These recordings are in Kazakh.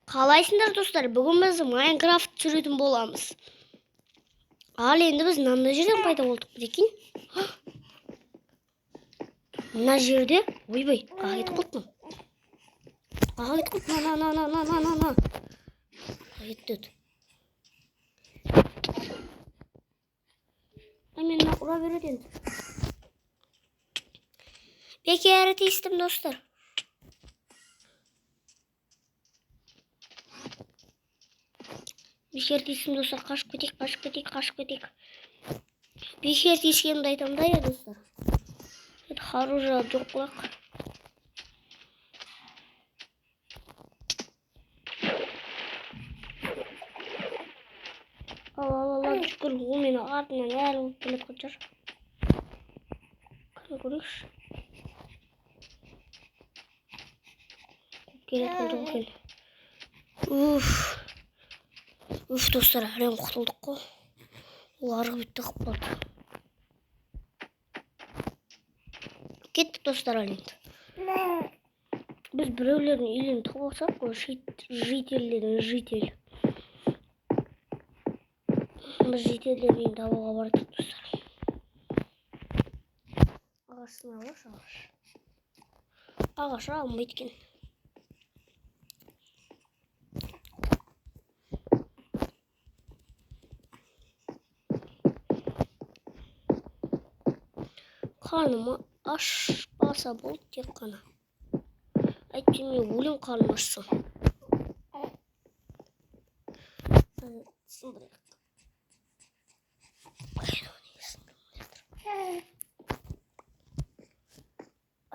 Қалайсыңдар, достар? Бүгін біз Майнкрафт түсіретін боламыз. Ал енді біз мынандай жерден пайда болдық, прикинь. Мына жерде, ойбай, қаға кетіп қалыппын. Қаға кетіп қалыппын, на на на на на на на. Кетті. Ай, мен мына ұра береді енді. Бекер тиістім, достар. Бекер тиістім, достар. Қашып кетейік, қашып кетейік, қашып кетейік. Бекер тиіскенімді айтамын да, иә, достар. Это оружие жоқ құлақ. Ал, ал, ал, ал, шүкір, ол мені артынан әлі қуып келе жатқан шығар. Кәне, көрейікші. Қуып келе жатқан жоқ екен. Уф. Уф, достар, әрең құтылдық қой. Ол арғы бетте қалып қалды. Кеттік, достар, ал енді. Біз біреулердің үйлерін тауып алсақ қой, жительдердің, житель. Біз жительдердің үйін табуға бардық, достар. Ағашын алшы, ағаш. Ағаш алынбайды екен. Қарным ашпаса болды тек қана. Әйтпесе мен өлем қарным ашса. Сындырайық.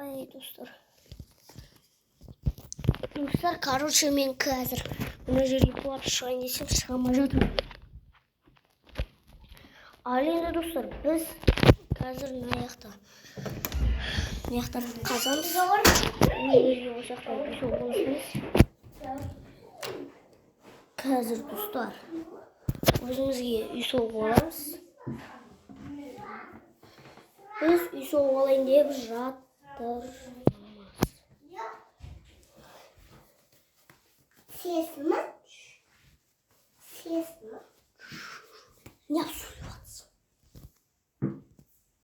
Ай, достар. Достар, короче, мен қазір мына жерге құлап шығайын десем, шыға алмай жатырмын. Ал енді, достар, біз қазір мына жақта, мына жақтарды қазамыз. Өзімізге осы жақтан үй соғып. Қазір, достар, өзімізге үй соғып аламыз. Біз үй соғып алайын деп жатырмыз. Сес ма?